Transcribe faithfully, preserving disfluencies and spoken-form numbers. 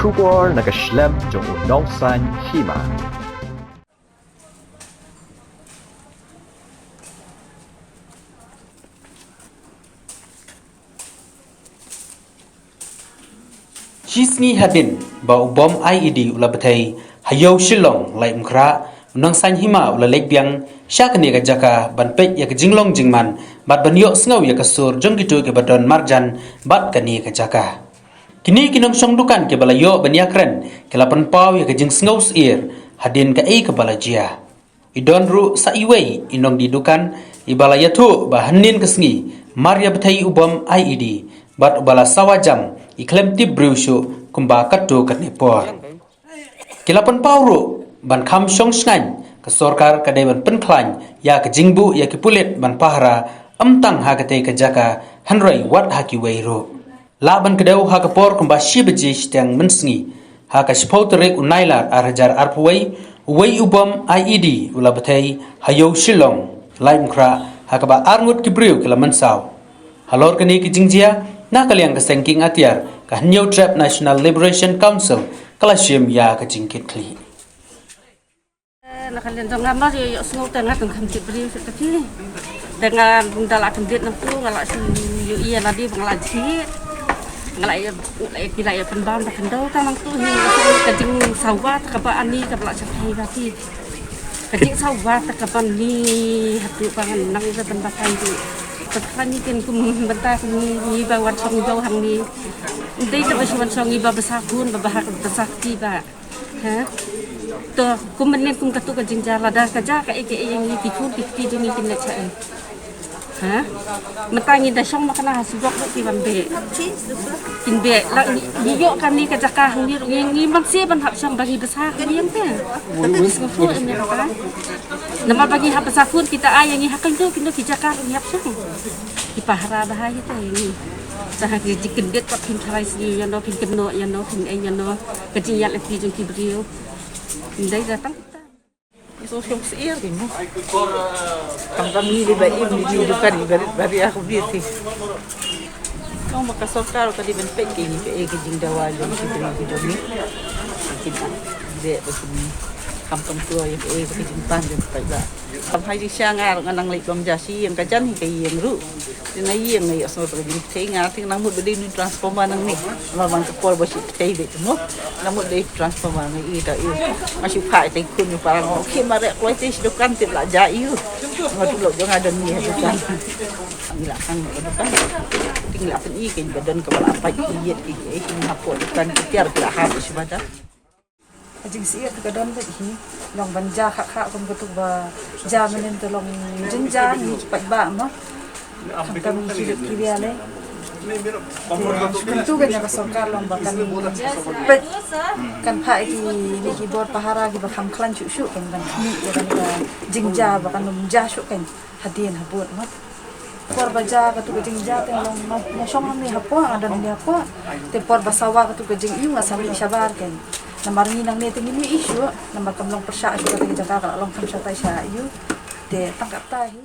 Khubor na ka shlem jong u Nongsaiñ Hima. Shisngi hadien ba u bom I E D u la bthei ha Ïew Shillong, Laitumkhrah, u Nongsaiñ Hima u la leit biang sha kane ka jaka ban peit ïa ka jinglong jingman bad ban ïohsngew ïa ka sur jong kito kiba don marjan bad kane ka jaka. Kine ki nongshong dukan kiba la ïoh ban ïakren ki la pynpaw ïa ka jingsngew syier hadien kaei kaba la jia. I don ruh sa iwei i nongdie dukan iba la ïathuh ba hynnin ka sngi mar ïa bthei u bom I E D bad uba la sawa jam i khlem tip briew shuh kumba katto katne por. Ki la pynpaw ruh ban kham shong shngaiñ ka sorkar ka dei ban pynkhlaiñ ïa ka jingbuh ïa ki pulit ban pahara ym tang ha katei ka jaka hynrei wat ha kiwei ruh. Lah ban kdew ha ka por kumba shi baje shiteng mynsngi ha ka shiphew tarik u Nailar ar hajar arphew wei, uwei u bom I E D u la bthei ha Ïew Shillong, Laitumkhrah, ha kaba arngut ki briew ki la mynsaw. Halor kane ka jingjia, na ka liang ka seng kieng atiar ka Hynñiewtrep National Liberation Council ka la shim ïa ka jingkitkhlieh. Na ka liang jong nga ma ïohsngew te nga tang kham tip briew shuh te phi. Te nga da la kyndit nangtu nga la shu ïohi ïa lade ba nga la jhieh. Nga la ïa, nga la ïa, ki la ïa pynbam da khyndew tang nangtu hi ka jingsawa te kaba ani kaba la sha phai ba phi. Ka jingsawa te kaba ani haduh ba ngan nang da ban batai hi. Te kane kin kum bynta kum ngi ba wan shong ïew hangne. Ndei te ba shu wan shong ngi ba basa khun ba basa kti ba. Ha? To, kum mynnin kum katu ka jingjia lada ka jia kaei kaei ïa ngi ki khun ki kti jong ngi kin leit shaei. Ha? Mynta ngi da shong ma kane ha surok ruh ki wan beh. Kin beh la ngi, ngi ïoh kane ka jaka hangne ruh ngi, ngi mynsiem ban hap shong ba ngi basa khun ïa te. Katu ki sngewthuh ïa ngi ruh ka. Namar ba ngi hap basa khun kita ai ïa ngi ha kane tu kine ki jaka ruh ngi hap shong. Ki pahara bha ïa te ïa ngi. Te ha ki jingkyndit pat phin tharai sngi ïano, phin kynnoh ïano, phin ei ïano. Ka jingïaid lynti jong ki briew. Ndei da tang kita. Ngi sngewsih syier ki mo. Tang ka mi dei ba im dei dukan ba rit ba rit aku bit ki. Long ba ka sorkar ka dei ban peit ki ngi ka ei ka jingdawa jong ki briew ki jong ngi. Ki dei ba ki kham pyntua ïa ka ei ka jingpan jong ki paidbah. Kam hai di sha nga ruh nga nang leit bam ja shi ïing ka jan hi ka ïing ruh. Te na ïing nga ïohsngew ba ka jingpyntei nga te nang mut ba dei nun transformer nangne. Namar man ka por ba shi pynthei beit mo. Nang mut dei transformer nga i ta i. Nga shu phah i ta i khun ïa u para nga. Okay, mareh kloi te shi dukan tip la ja i u. Nga tu lok jong nga don ni ha dukan. Ngi la hang ha dukan. Te ngi la pyni kein ba don kaba la pait ki ïit ki ei ki hapoh dukan ki tiar ki la hap shi bada. Ka jingsyier te ka don beit hi, long ban jia kha kha kum katu ba jia mynnin te long jingjia ngi ki paidbah mo. Khamtam ngi ki rit ki ria lei. Kyntu kan ïa ka sorkar long ba kan peit, kan phah ïa kine ki bor pahara kiba kham khlaiñ shuh shuh kan ban khmih ïa kane ka jingjia ba kan ym jia shuh kan. Hadien habud mo. Por ba jia katu ka jingjia te long nga, nga shong hangne hapoh, nga don hangne hapoh. Te por ba sawa katu ka jingïew nga sa mih shabar kein. Namar ngi nangne te ngim ïohi shuh, namar kam long pyrshah shuh katu ka jaka ka la long kham shata sha ïew. Te tang katta hi.